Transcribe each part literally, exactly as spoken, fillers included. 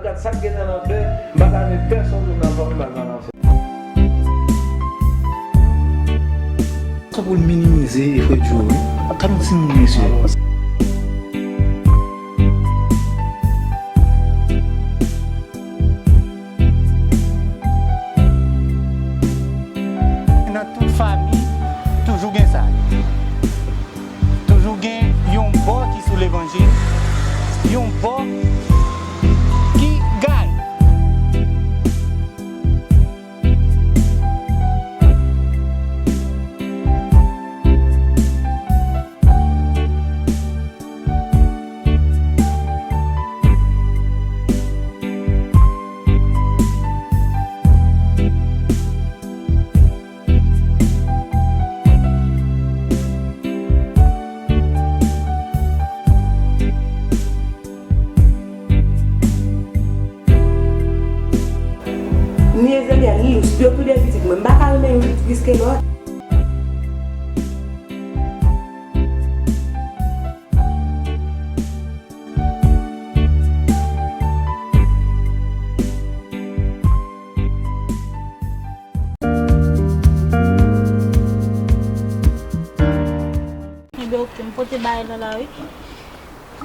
Gad sa k gen nan lanfè, m pa ka met pèsonn moun nan fòm nan lanfè. Sa pou l minimize frè Djo wi. Gad yon timoun mesye. Nan tout fanmi, toujou gen sa. Toujou gen yon bò ki sou levanjil, yon bò ki gaye. Ni Ezekiel, ni Lous, yo tou de pitit mwen. M pa ka renmen youn plis ke lòt. Enben, oke, m pote bagay la la, wi.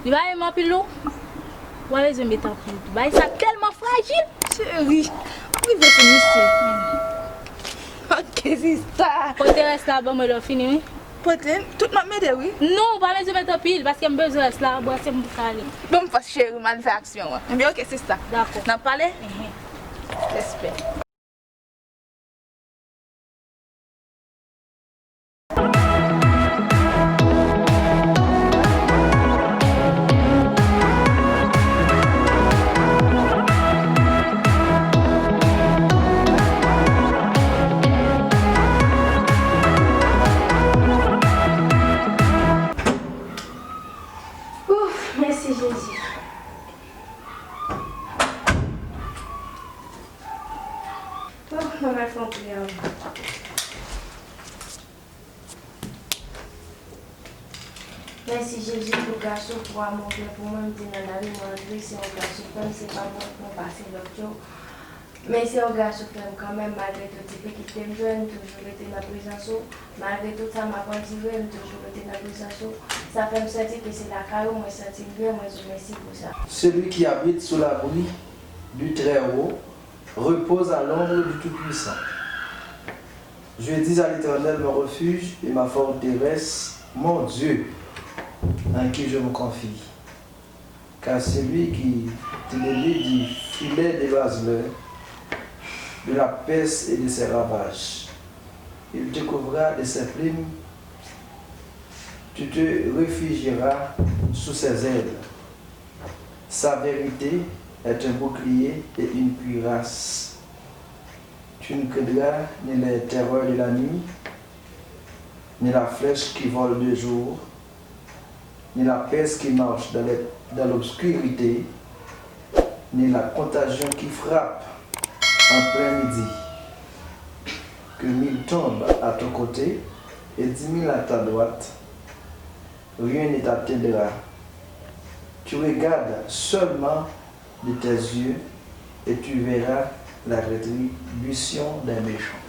Li ba m anpil lou. Ou pa bezwen met anpil tou. Bagay sa tèlman frajil. Cheri, m rive sou misye. Ok, sista. Pote rès la ban mwen lè w fini, wi. Pote, tout m ap mete, wi. Non, ou pa bezwen met anpil, paske m bezwen rès la, brase m pou ka ale. Ban m fòs, cheri, m al fè aksyon an. Ebyen, oke, sista. Dakò. N ap pale? Enhen. Respè. Ouf, mèsi Jezi. Oh, mwen mèt fè yon priyè. Mèsi Jezi pou gras ou, pou amou ou gen pou mwen, m te nan lari, mwen antre, se yon gras ou fè m, se pa bon pou m pase lòt yo. Men se yon gras ou fè m kanmenm, malgre tout difikilte m jwenn, m toujou rete nan prezans ou. Malgre tout sa m ap andire, m toujou rete nan prezans ou. Sa fè m santi ke se lakay ou, mwen santi m byen, mwen di w mèsi pou sa. Celui qui habite sous l'abri du Très-Haut repose à l'ombre du Tout-Puissant. Je dis à l'Éternel, mon refuge et ma forteresse, mon Dieu, en qui je me confie. Car c'est lui qui te délivre du filet de l'oiseleur, de la peste et de ses ravages. Il te couvra de ses plumes, tu te réfugieras sous ses ailes. Sa vérité est un bouclier et une cuirasse. Tu ne craindras ni les terreurs de la nuit, ni la flèche qui vole de jour, ni la peste qui marche dans les, dans l'obscurité, ni la contagion qui frappe en plein midi. Que mille tombent à ton côté et dix mille à ta droite, rien ne t'atteindra. Tu regardes seulement de tes yeux et tu verras la rétribution des méchants.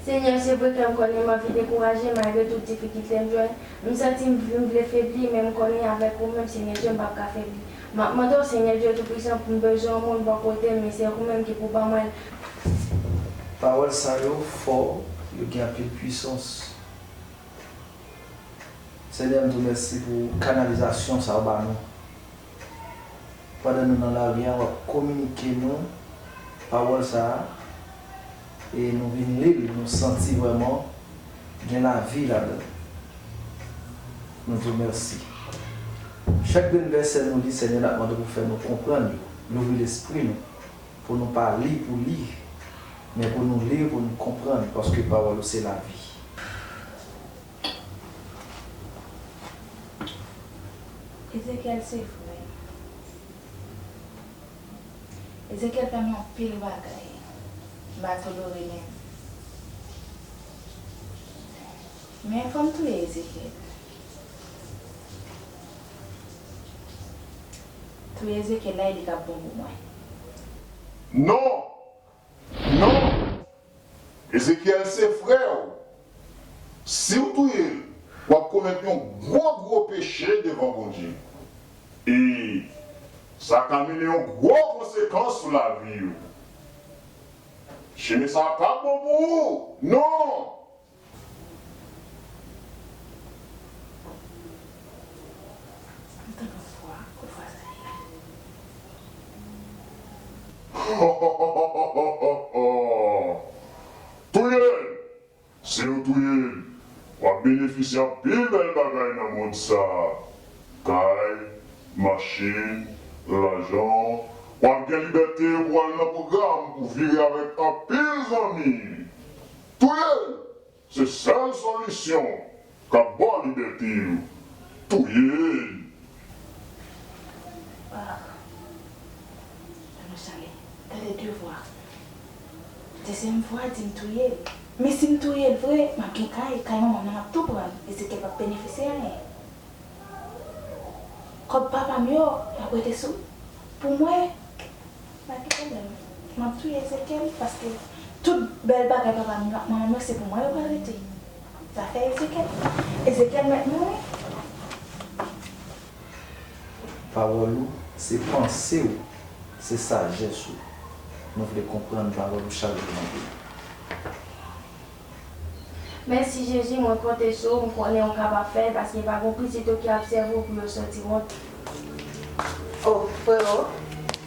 Senyè, se vre ke m konnen m anvi dekouraje malgre tout difikilte m jwenn. M santi m, m vle febli, men m konnen avèk ou menm, Senyè Dye, m p ap ka febli. M ap mande w, Senyè Dye Toupisan, pou m bezwen yon moun bò kote m, men se ou menm ki pou ban mwen l. Pawòl sa yo fò, yo gen anpil pwisans. Senyè, m di w mèsi pou kanalizasyon sa w ba nou. Pandan nou nan lari a, w ap kominike nou pawòl sa a, e nou vin li l, nou santi vrèman gen lavi ladan l. Nou di w mèsi. Chak grenn vèsè nou li, Senyè, n ap mande w pou fè nou konprann yo, louvri lespri nou, pou nou pa li pou li, men pou nou li, pou nou konprann, paske pawòl ou se lavi. Ezekyèl se frè m. Ezekyèl fè m anpil bagay. M pa twò dwe renmen l. Men fò m touye Ezekyèl. Touye Ezekyèl la, e li k ap bon pou mwen. Non! Non! Ezekyèl se frè w. Si w touye l, w ap komèt yon gwo, gwo peche devan Bondye. E sa ka mennen yon gwo konsekans sou lavi w. Chemen sa a p ap bon pou ou. Non! M tande yon vwa, kot vwa sa ye? Touye l! Si w touye l, w ap benefisye anpil bèl bagay nan mond sa a. Kay, machin, lajan, w ap gen libète pou w al nan pwogram, pou w vire avèk anpil zanmi. Touye l! Se sèl solisyon k ap ba w libète yo. Touye l! Ah. Tande sa, tande de vwa. Dezyèm vwa di m touye l. Men si m touye l vre, m ap gen kay, kay manman m nan m ap tou pran l. Ezekyèl p ap benefisye anyen. Kòb papa m yo, y ap rete sou, pou mwen. Pa gen pwoblèm. M ap touye Ezekyèl, paske tout bèl bagay papa m yo ak manman m yo, se pou mwen yo pral rete. Zafè Ezekyèl. Ezekyèl mèt mouri. Pawòl ou, se panse w, se sajès ou. Nou vle konprann pawòl ou chak jou nan vi nou. Mèsi Jezi, mwen konte sou ou, m konnen ou kapab fè l, paske pa gon pitit ou ki ap sèvi w pou yo sòti wont. Oh, frero.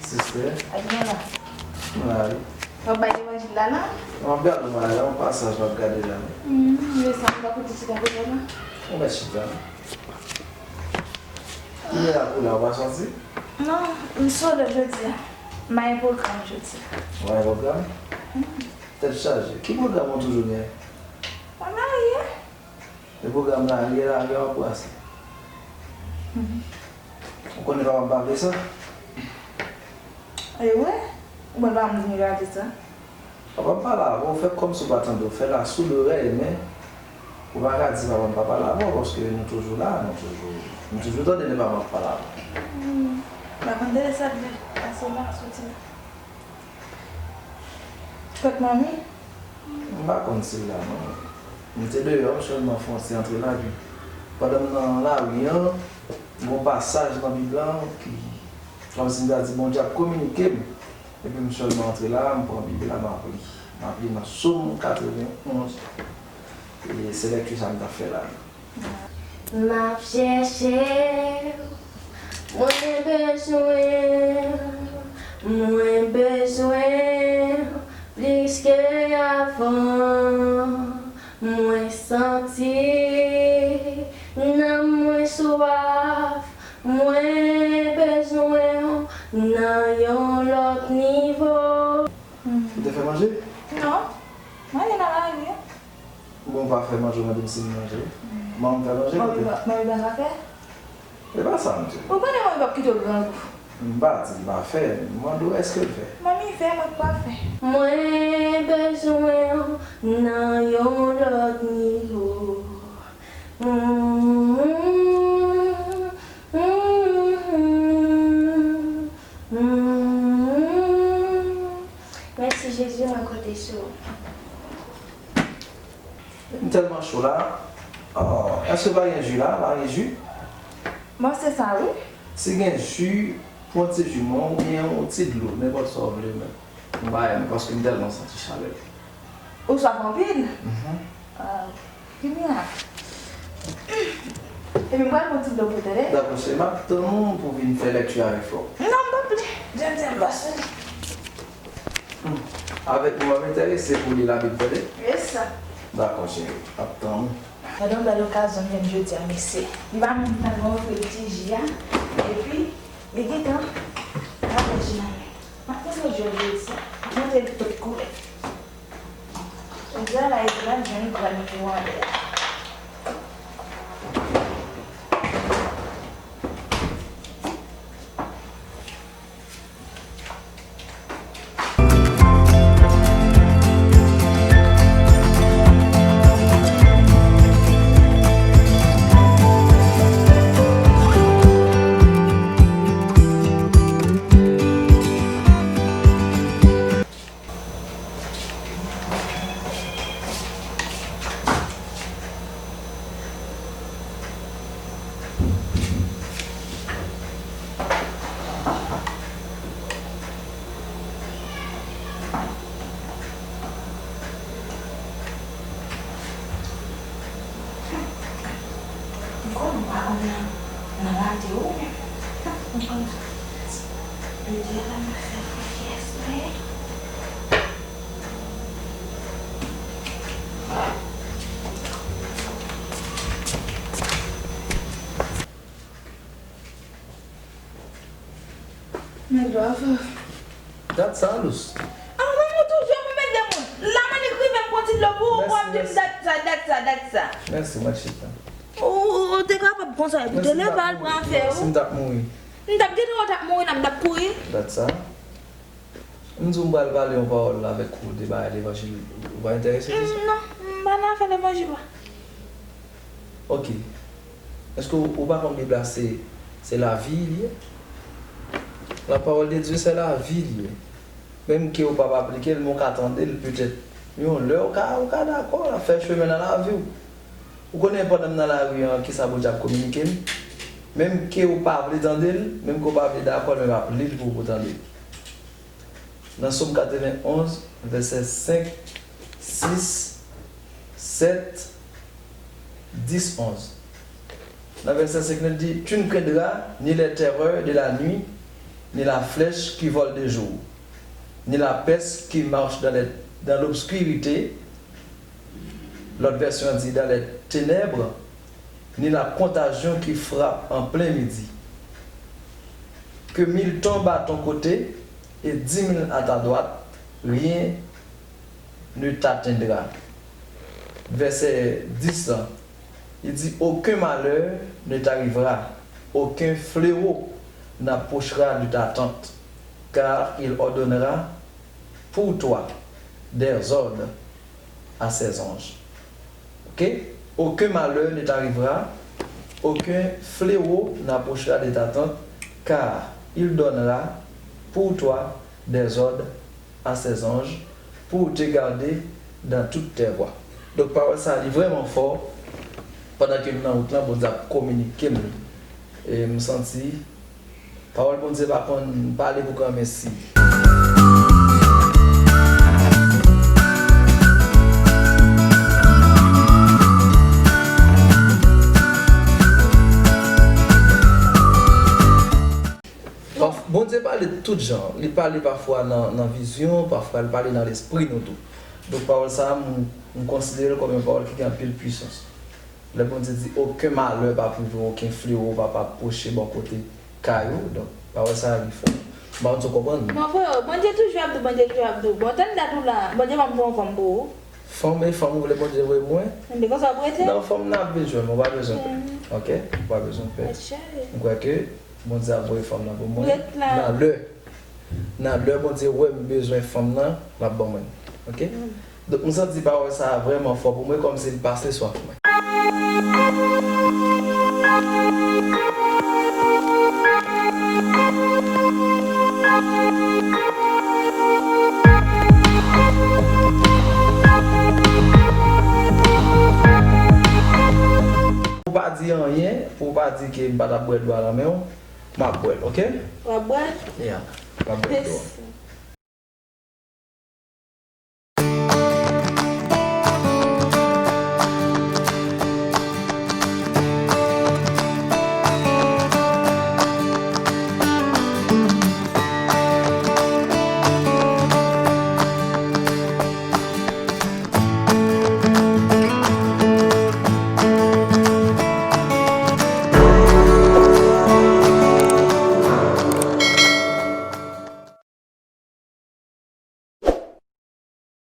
Sister. Ak mwen la. Mwen la, wi. W ap bay levanjil la, non? Mwen ap gade w la, yon pasaj mwen ap gade la, wi. Hmm, men sa, m pa pote chita kote la. Ou mèt chita, non? Kilè a kou la, ou pa sòti? Non, m sole jodi a. M pa gen pwogram jodi a. Ou pa gen pwogram? Hmm. Tèt chaje. Ki pwogram ou toujou gen? Mwen marye. E pwogram la, li la, li w ap brase. Mhm. Ou konnen papa m pa vle sa? E vre? Ou konn papa m di m gade sa? Papa m pale avè w, fè kòmsi w pa tande, w fè la soud orèy, men ou pa ka di papa m pa pale avè w, paske nou toujou la, nou toujou, nou toujou tande lè papa m ap pale avè w. Hmm. M pa konn de sa, de, pase la, soti la. Kot manmi? M pa konn si l la, non. M te deyò, m sèlman fè yon ti antre la, epi pandan m nan lari an, gon pasaj nan Bib la ki, kòmsi m ta di Bondye ap kominike m. Epi m sèlman antre la, m pran Bib la, m ap li. M ap li nan Sòm katrevenn onz. E se lèkti sa m t ap fè la. M ap chèche w, mwen bezwen w, mwen bezwen w plis ke avan. Mwen santi nanm mwen swaf, mwen bezwen w nan yon lòt nivo. Hmm. Ou te fè manje? Non. Mwen te nan lari. Bon, ou pa fè manje, ou mande m si m manje. Hmm. Manman m fè manje, kote? Manmi pa, manmi pa ka fè? E pa sa m di w. Ou konnen manmi p ap kite w grangou. M pa di l pa fè, m mande w èske l fè? Manmi fè, mwen k pa fè. Mwen bezwen w nan yon lòt nivo. Mm, mm, mm, mm. Mèsi Jezi, mwen konte sou ou. M tèlman cho la. Oh, èske pa gen ji la? Pa gen ji? Bon, se sa, wi. Si gen ji, pran ti ji mwen, oubyen yon ti dlo, nenpòt sa w vle, men. M pa renmen, paske m tèlman santi chalè. Ou swaf anpil? Mhm. Ah, ki mirak. Epi m pral pran ti dlo pou tande. Dakò, cheri, m ap tann ou pou w vin fè lèkti avèk frè w. Non, m p ap li. Jan m di a, m pa sou li. Hmm. Avèk nou w ap enterese pou li la Bib tande? Yes. Dakò, cheri. Ap tann ou. Gade yon bèl okazyon m jwenn jodi a, mesye. Li pa menm tan m ofri l ti ji a. Epi, li gentan avè ji nan men. M ap montre l jwèt jodi a. M ap montre l tout koulè. Jodi a la, li pral jwenn pral mete w anlè a. M konnen w pa konn nan, nan late ou menm. M konn. Li di la m ap fè fè pyès mwen. Men love. Dat sa, Lous. Ah, men ou toujou ap anmède moun. La, mwen li rive m pran ti dlo pou ou, w ap di m dat sa, dat sa, dat sa. Mèsi, mwen chita. Ou, ou, ou te kapab konsa, epi te leve al pran afè ou. Si m t ap mouri. M t ap gentan wè w t ap mouri, nan m t ap kouri. Dat sa. M di w m pral pale yon pawòl avèk ou de bagay levanjil, ou pa enterese de sa? Mm, non, m pa nan afè levanjil la. Ok. Èske w, ou pa konn Bib la se, se lavi li ye? La parole de Dieu, c'est la vie li ye. Menm ke w p ap aplike l, men w ka tande l petèt. Yon lè w ka, w ka dakò, l ap fè chemen nan lavi w. Ou konnen pandan m nan lari an, kisa Bondye ap kominike m? Menm ke w pa vle tande l, menm ke w pa vle dakò l, men m ap li l pou w tande l. Nan Sòm katrevenn-onz, vèsè senk, sis, sèt, dis, onz. Nan vèsè senk la, li di, Tu ne craindras ni les terreurs de la nuit, ni la flèche qui vole de jour, ni la peste qui marche dans les, dans l'obscurité, Lòt vèsyon an di, dans les ténèbres, ni la contagion qui frappe en plein midi. Que mille tombent à ton côté et dix mille à ta droite, rien ne t'atteindra. Vèsè dis lan, li di, Aucun malheur ne t'arrivera, aucun fléau n'approchera de ta tente, car il ordonnera pour toi des ordres à ses anges. Ok? Aucun malheur ne t'arrivera, aucun fléau n'approchera de ta tente, car il donnera pour toi des ordres à ses anges pour te garder dans toutes tes voies. Donk, pawòl sa a, li vrèman fò. Pandan ke m nan wout lan, Bondye ap kominike m li. E m santi Pawòl Bondye pa konn pale pou granmesi. Paf-, Bondye pale tout jan. Li pale pafwa nan, nan vizyon, pafwa li pale nan lespri nou tou. Donk, pawòl sa a, m, m konsidere l kòm yon pawòl ki gen anpil pwisans. Lè Bondye di, okenn malè p ap rive w, okenn flewo p ap apwoche bò kote kay ou. Donk, pawòl sa a li fò. M pa konn si w konprann. Bon, frè, Bondye toujou ap di w, Bondye toujou ap di w. Bon, tann dat ou la, Bondye ban m pran yon fanm pou ou. Fanm e fanm ou vle Bondye voye pou mwen? Enben, konsa w ap rete? Non, fanm nan ap vin jwenn mwen, ou pa bezwen pè. Ok? Ou pa bezwen pè. M kwè ke Bondye ap voye fanm nan pou mwen. Ret la. Nan lè. Nan lè Bondye wè m bezwen fanm nan, l ap ban mwen. Ok? Donk, m santi pawòl sa a vrèman fò pou mwen, kòmsi l pase swaf mwen. Pou w pa di anyen, pou w pa di ke m pa t ap bwè dlo a nan men w, m ap bwè l, ok? W ap bwè l? Yeah, m ap bwè dlo a. Mèsi.